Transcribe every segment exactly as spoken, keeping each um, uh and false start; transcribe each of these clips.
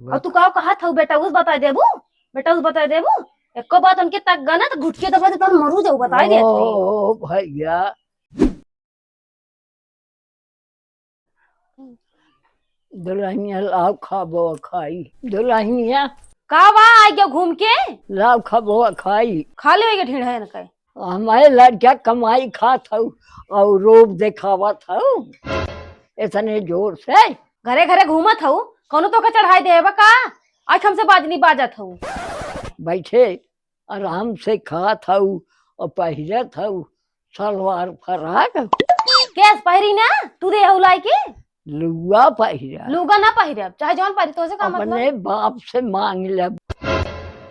और तू का कहत हऊ, बेटउस बताइ देबू? बेटउस बताइ देबू? एको बात उनके तक गना त घुटके दबा दे, तोर मरू जाऊ, बताइ देत हई। ओ भैया, दुल्हनिया लाव खाबो खाई। दुल्हनिया। का बा, आइ गयो घूम के? लाव खाबो खाई। खा लेवे के ढीढ़ है न कहे। हमारे लड़का कमाई खात हऊ और रोब देखावत हऊ इतने जोर से। घरे घरे घूमत हऊ, कौनो तोके चढ़ाई देबा का? आज हमसे बाजनी बाजत हऊ। बैठे आराम से खात हऊ और पहिरत हऊ सलवार फराक। केस पहिरी ना, तू दे हऊ लाई के? लुआ पहिरा। लुगा ना पहिरब, चाहे जौन पहिरी, तोसे का मतलब? अपने बाप से मांग लेब।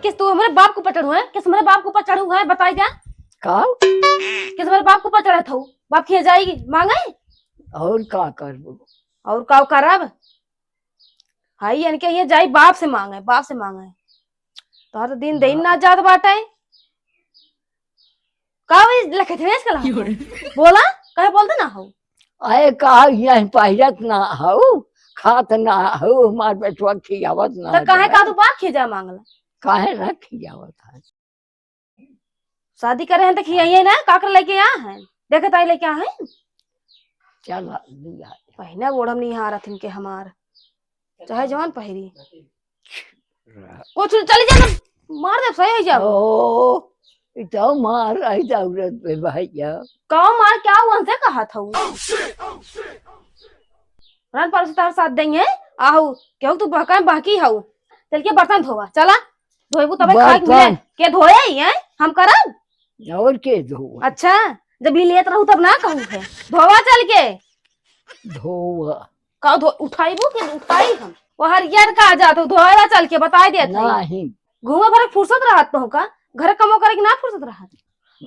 किस तू हमरे बाप को पचड़ू है? किस हमरे बाप को पचड़ू है? बताई जा। का? किस हमरे बाप को पचड़त हऊ? बाप खिया जाई मांगे? और का करबू? और का करब? हाई इनके ये जाई बाप से मांगे, बाप से मांगे। तोहर तो दिन दिन ना जात बाटे। का भाई लखत रेस कला? बोला, कहे बोलते ना हो। अरे का यही पहिरत ना हो, खात ना हो, हमार बेटवा खियावत ना तो काहे है। का तू बाप खिया जा मांगला? काहे ना खियावत है? शादी करे हैं तो खियाइए ना, काकर लेके आ हैं, देखे ताई लेके आ हैं। चल, लिया। पहिने ओढ़म नहीं हारत इनके हमार, चाहे जवान पहिरी। कुछ चली जाना, मार दे, सही हो जाओ। ओ, ई तो मार आई दौलत पे भैया। का मार, क्या उनसे कहा था वो? रान पर तार साथ देंगे, आहू, क्यों तू बहका बहकी हऊ? चल के बर्तन धोवा, चला। धोएबू तबे खाए के मिले। बर्तन। के धोए ही हैं? हम करब? और के धोए? अच्छा, जब ही लेत रहू तब ना कहू है। धोवा चल के। धोवा। का धो-, उठाइबू के उठाई हम? वो हरियर का जात हो, धोएवा चल के, बताई देत हई। नहीं। घूमे भरे फुर्सत रहत तो का? घर कमो करे के ना फुर्सत रहत?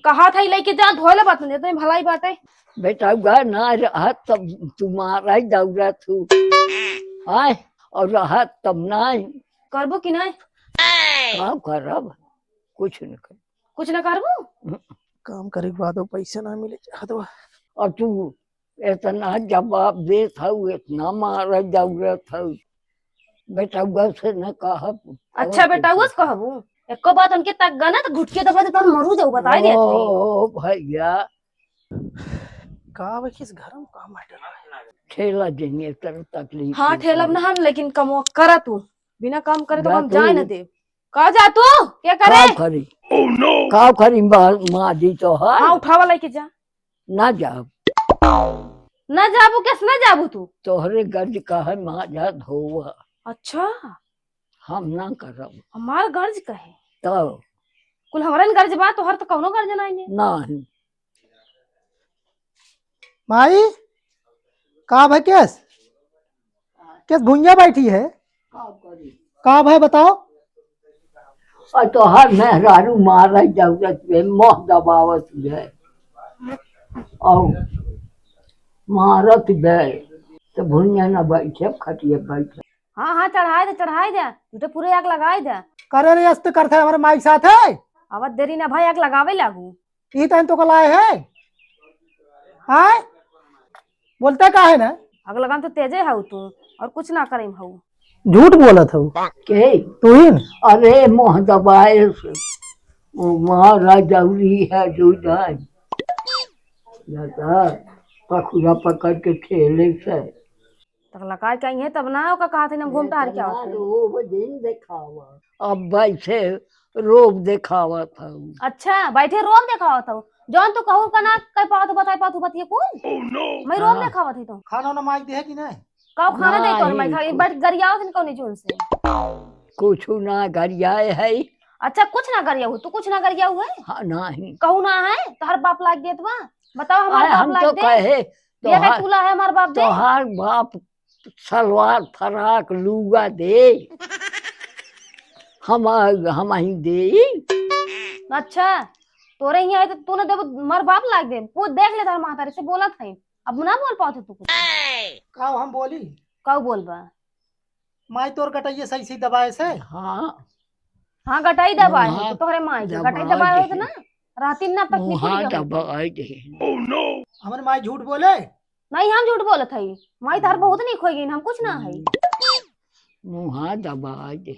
कहा था लेके जा, धोए ले बात नहीं, तो भलाई बाटे। बेटा, घर ना रहत तब तुम्हारा ही दौरा थू। आय, और रहत तब नहीं। करबो कि नहीं? का करब? कुछ न कर। कुछ न करबो? हम्म। काम करे के बादो पैसा ना मिले चाहत बा। और तू इतना जवाब देत हऊ, इतना मारा दौड़त हऊ, बेटउआ से न कहब। अच्छा, और बेटउआ से कहबू? एको बात उनके तक गना त घुटके दबा दे, तोर मरू जाऊ, बताई देत हई। ओ भैया। का बा, किस घर में काम बाटे? ठेला देंगे, तर तकलीफ हाँ, होती ठेला है। ना हम, लेकिन कमो करा तू। बिना काम करे तो जा हम तू। जाए न देब। का जा तू? क्या करे? का करी? का करी, माँ, माँ जी तो है। हाँ, उठावा लेके जा। ना जाब। ना जाबू, कैसे ना जाबू तू? तोहरे गर्ज का है, माँ जा धोवा। अच्छा। हम ना करब। हमार गर्ज का है? तो। कुल हमरन गर्ज बा, तोहर तो कौनो गर्ज नाई है। नहीं। माई, का भय केस? केस भुइया बैठी है? का भय बताओ? और तोहर मेहरारू मारे दौड़त बे, मोह दबावत बे। और मारत बे, तो भुइया न बैठे, खटिया बैठे। हाँ, हाँ, चढ़ाई दे, चढ़ाई दे। तू तो पूरे आग लगाई दे। करे रे, अस्त करत है हमारे माई के साथ है। अब देरी ना भाई, आग लगावे लागू। ई तहन तो लाए है? आय? बोलता का है ना? आग लगाम तो तेजे हऊ तू, और कुछ ना करेम हऊ। झूठ बोलत हऊ। के? तू ही न? अरे, मोह दबाए से। वो मारा जौरी है, जो जाए। दादा, पखुरा पकड़ के खेले से। तक लकाय के आई है, तब ना ओका कहा थे, हम घूम टहर के आवत है। रोब जिन देखावा। अब बैठे रोब देखावत हऊ। अच्छा, बैठे रोब देखावत हऊ। जौन तू कहू का ना कह पावत, बताई पावत, बतिया कुल। मैं रोब हाँ। देखावत ही तो। खाना ना माई दे है कि नहीं? का खाना दे तोर माई? नहीं, खा, कुछ बैठ गरियावत नहीं कौनी चून से। कुछ ना गरियाए है। अच्छा, कुछ ना गरियाऊ, तू कुछ ना गरियाऊ है? हाँ, नहीं। कहू ना है, तोहर बाप लाग देत बा। बताओ, हमार अरे, बाप हम लाग तो दे। कहे, ये कहे तोहार, तू ला है हमार बाप दे। तोहार बाप सलवार फराक लुगा दे। हम, हम ही दे। अच्छा, तोरे यहाँ है तो तू ना देबो, हमार बाप लाग दे। पूछ देख ले तार महतारी से बोलत है। अब ना बोल पावत है तू कुछ। का हम बोली? का बोलबा? माई तोर गटइया सही से दबाए से? हाँ। हाँ, गटई दबाए हाँ, है, तो तोहरे माई के गटई दबाए दबाए होत है। ना, रहती ना पत्नी मुँह पूरी होत। दबाए दे। हमरे माई झूठ बोले? नहीं, हम झूठ बोलत हई। माई तार हम्म। बहुत नीक होई गई, हम कुछ ना हई। हम्म। मुँहा दबाइ दे।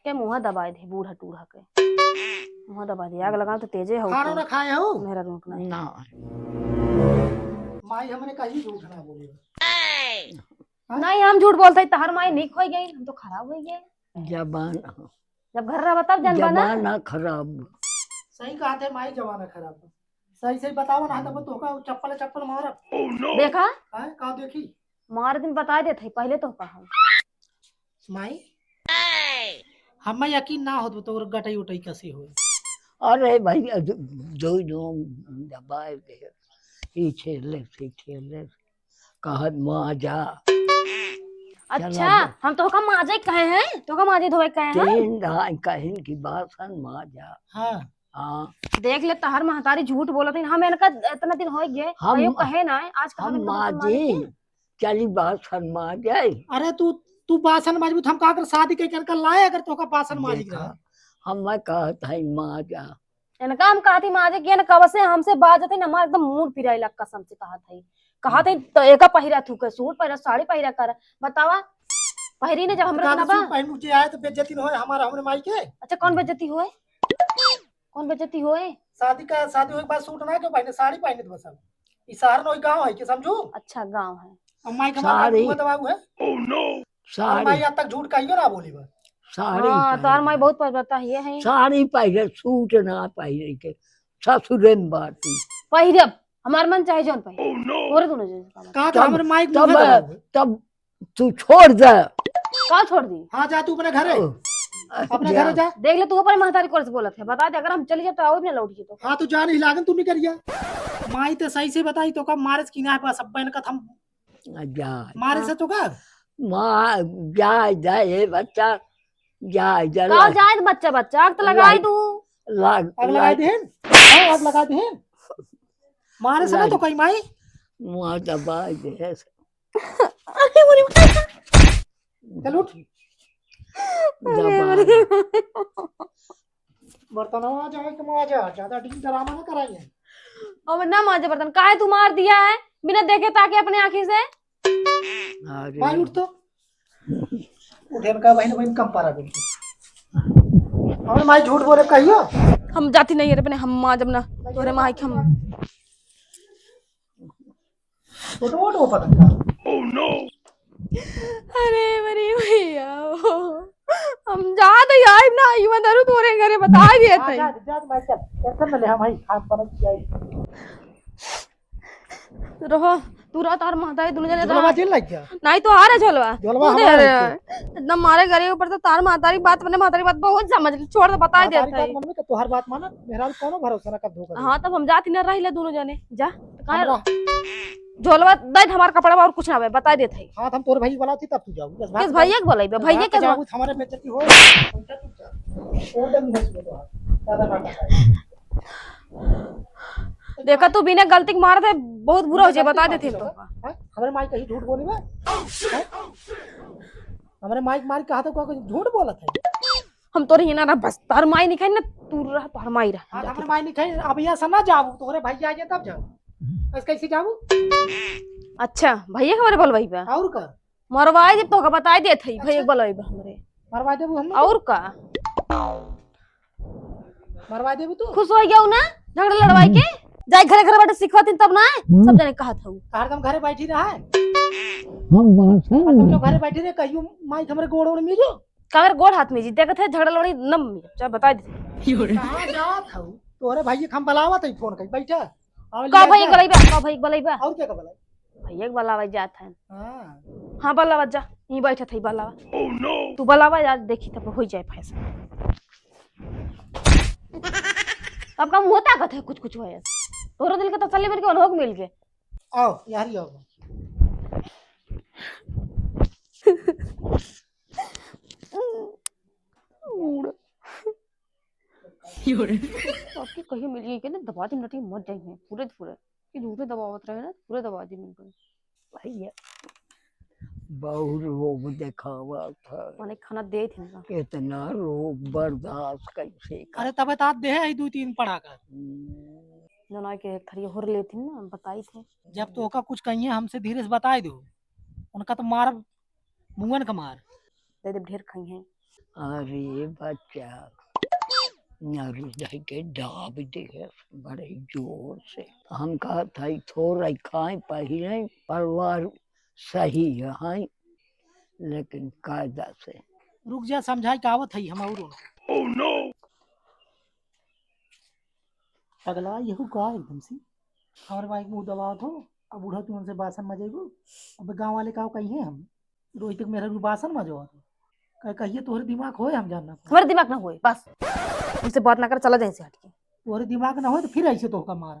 के मुँहा दबाइ दे, बूढ़ा टूढ़ा के। मुँहा दबाइ दे, आग लगाओ तो तेजे हो खाना के। ना खाए हो? मेहरा रुक ना। ना। माई हमरे कहीं झूठ ना बोले। हाँ? नहीं, हम झूठ बोलते ही तहर माई निक होइ गई, हम तो खराब होइ गए। जबान। जब घर रहा तब जनबा ना। जबाना खराब। सही कहत है माई, जमाना खराब। सही सही बताओ ना, तब तोहका चप्पल चप्पल मारब। देखा? हैं? का देखी? मार दिन बताइ देत है, पहिले तोहका हम। माई, हमें यकीन ना होत, तोर गटई उटई कसी होई। अरे भाई, दो, दो, दो दबाइ दे, ई छेले से छेले, कहत माजा। अच्छा, चला। हम तोहका माजे कहे हैं, तोहका माजे धोए कहे हैं। तीन धाई कहिन की बासन माजा। हाँ। हाँ। देख ले, तहर महतारी झूठ बोलत है, हम इनका इतना दिन होइ गए, हम कहियो कहे ना है, आज कहा हम इनका बासन माजी, माजे। चली बासन माजे। अरे तू, तू बासन माजबू तो हम का कर, शादी कइके इनका लाए अगर तोहका बासन माजी देखा, रहा। हम मैं कहत है माजा। इनका हम कहती माजे कि इनका कब से हमसे बाजत है ना, हमारा एकदम मूड पिराइला कसम से कहत है। कहत है तो एका पहिरा थू के सूट पहिरा, साड़ी पहिरा कर, बतावा। पहिरी ने जब हमरे का ना तो बा। सूट पहन के आए तो बेइज्जती न होए हमारा, हमरे माई के। अच्छा, कौन बेइज्जती होए? कौन बेइज्जती होए? शादी का, शादी होए के बाद सूट ना क्यों पहने, साड़ी पहने तो बस अब। ई शहर न होई, गाँव है के समझू? अच्छा, गाँव है। अब माई के हमार साड़ी। मुँह दबाऊ है। साड़ी। माई आज तक झूठ कहियो ना बोली बा। साड़ी हाँ, तोहार माई बहुत पछताता ही है। साड़ी पहिरे, सूट ना पहिरे के, ससुरे में बाटी। पहिरब, हमार मन चाहे जौन पहिरे। तोरे दोनों जने से काम। का तो तब, हमरे माई के तब, मुँह दबाऊ है। तब तू छोड़ दे। का छोड़ दी? हाँ, जा तू अपने घरे। ओ, अपने जा। घरे जा। देख ले, तू अपने महतारी कोर से बोलत है, बता दे, अगर हम चली जाए तो आओ भी ना लौट के तो। हाँ, तो जा नहीं लागन, तू निकल गया। माई तो सही से बताई तो का मारे से की ना है, बस अब बहन का थम आ, जा। मारे से तो का? माँ, जा, जा, ए बच्चा, जा, जा, का ला। जाए बच्चा, बच्चा, आग तो लगाई ला। तू। लाग, आग लगाई लाग। देहन? हाँ, आग लगाई देहन? मारे से ना लाग। तो कहीं माई। मुँह दबाई दे। अरे, बोले। चल उठ। दबाई। अरे, बोले। बर्तनवा माजा, के माजा, ज्यादा डील ड्रामा ना कराइए। अब ना माजे बर्तन, काहे तू मार दिया है बिना देखे ताके अपने आँखी से? अरे। भाई उठ तो। उठे का बहन, बहन कम पारा बिल्कुल। हमरे माई झूठ बोले कहियो। हम जाती नहीं रे अपने, हम माजब ना तोरे माई के हम। छोटो मोटो पता का। अरे मेरे भैया, हम जात है यार ना, ये मत तोरे घरे बता दिए हाँ, थे। जा, जा, जा, मैं चल, टेंशन न ले, हम हई, खान पान की आई। रहो, तू रह, तार महतारी दोनों जने झोलवा रह। दिल लग गया। नहीं तो आ रहा झोलवा। झोलवा तू दे हमारा रहे। है। इतना मारे गरे ऊपर से तार महतारी बात, अपने महतारी बात बहुत समझ ली, छोड़ दे, बता महतारी देते बात हैं। मन में तो तोहार बात माना, मेहरारू कोनो भरोसा ना कर धोखा दे। हाँ, तब हम जाती ना रहिले दोनों जने, जा। तो कहाँ हमरा झोलवा दे, हमार कपड़ा और कुछ ना बे, बता देत है। हाँ, तो हम तोरे भाई के बुलाती तब तू जाऊ। बस किस भाई के बुलाइबे? बस भैया के जाऊ, हमारे बेइज्जती हो। छोड़ दे मुंह से तो। ज्यादा नाटक है। देखा तू बिना गलती के मारत है, बहुत बुरा हो जाए, बता देते तो। हाँ? हमारे माई कहीं झूठ बोली बा? हाँ? हमारे माई के मारी कहा तो कोई झूठ बोलत है? हम तोरे हियाँ ना रह, बस तोहर माई नहीं खाई ना, तू रह, तोहर माई रह। हाँ, हमारे माई नहीं खाई, अब यहाँ से ना जाबू, तोहरे भैया आ जाए तब जाबू। बस कैसे जाबू? अच्छा, भैया के हमारे भलवाई बा। और का? मरवाई देब तोहका, बताई देत हई, भैया अच्छा। के भलवाई बा हमरे। मरवाई देबू हमने? और का? मरवाई देबू तू? खुश हो गया ना झगड़ा लड़वाई के? जाई घरे घरे बैठे सिखवातीन तब ना, सब जने कहत हऊ। हरदम घरे बैठी रहा है। हम बात है। हरदम तो घरे बैठी रहे, कहियो माई के हमरे गोड़ ओड़ मिली। काकर गोड़ हाथ में जी, देखत है झगड़ा लड़ी नम में, चल बताई दे। कहाँ जात हऊ? तोहरे भैया के हम बुलावत हई फोन कई, बैठा। आवे का ले भैया जा। के बुलाइबा? का भैया के बुलाइबा? और क्या का बुलाई? भैया के बुलावा जात है। हाँ। हाँ, बुलावा जा, यहीं बैठत है बुलावा। तू बुलावा यार, देखी तब हो जाए फैसला। अब का मुँह ताकत है कुछ कुछ होए। तोरो दिल के तसल्ली मिल के, उन्हों के मिल के। आओ, यार ही आओ। आपके कहीं मिल गई के ना, दबा दी नटी मत जाइए, पूरे पूरे। ये झूठे दबावत रहे ना, पूरे दबा दी मिल गई। भैया, बहुत रोब देखावा था। माने खाना दे थे ना। इतना रोब बर्दाश्त कैसे कर? अरे तबे तात दे है दो तीन पड़ाका। हम्म। जना के थरिया होर लेथिन ना, बताई थे। जब तोहका कुछ कहिए हमसे धीरे से बताई दो। उनका तो मार मुअन का मार। दे दे, ढेर खाई हैं। अरे बच्चा, नरी धई के दाब दे बड़े जोर से। हम कहत हई थोड़ा खाए पहिले, परिवार सही है, लेकिन कायदा से। रुक जा, समझाई के आवत हई हम औरो। पगला यहू का एकदम से? हमारे माई के मुंह दबावत हो, अब बूढ़ा तू हमसे बासन मजेबू। अब गांव वाले का कही है हम? रोहित के मेहरा भी बासन मजवा दो। कह-, कहिए तोहरे दिमाग होए हम जानना। हमारे दिमाग ना होए, बस। हमसे बात ना कर, चला जाए से हट के। तोहरे दिमाग ना होए तो फिर ऐसे तोहका मारा।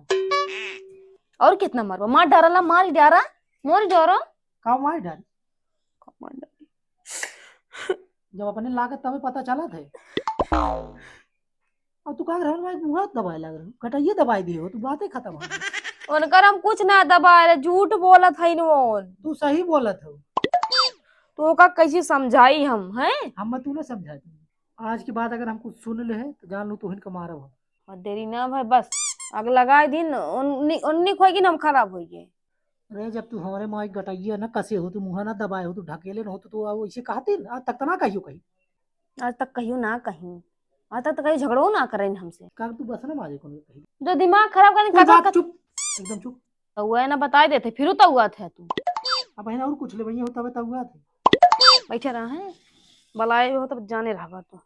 और कितना मारबा? मार डारा ला, मार ही डारा, मार ही डारा। का मार डारी? का मार डारी? जब अपने लागत तबे पता चलत है। और तू का कर, हमारे भाई मुंह दबाए लग रहे हो, कटइये दबाए दिए हो, तू बातें खत्म हो गई। उनकर हम कुछ ना दबाए रहे, झूठ बोलत हईन ओन। तू सही बोलत हो। तो ओका कैसे समझाई हम, हैं? हम तू ना समझाई। आज के बाद अगर हम कुछ सुन ले है तो जान लो तू इनका मारब हम। और देरी ना भाई, बस आग लगाए दिन उन्नी उन्नी खोएगी ना, हम खराब होइए। अरे जब तू हमारे माई गटइया ना कसे हो, तू मुंह ना दबाए हो, तू ढकेले ना हो तो तू अब ऐसे कहते ना, आज तक तो ना कहियो कहीं। आज तक कहियो ना कहीं, आज तक तो कहीं झगड़ो ना करें हमसे। का तू बस ना मारे कोनो कहीं। जो दिमाग खराब करें, तू कथा बात कथ- चुप, एकदम चुप। तो हुआ है ना, बताए देते, फिर तो हुआ था तू। अब है ना और कुछ ले भैया होता है तो हुआ था। बैठे रहा है, बुलाए हो तब जाने रहा तू।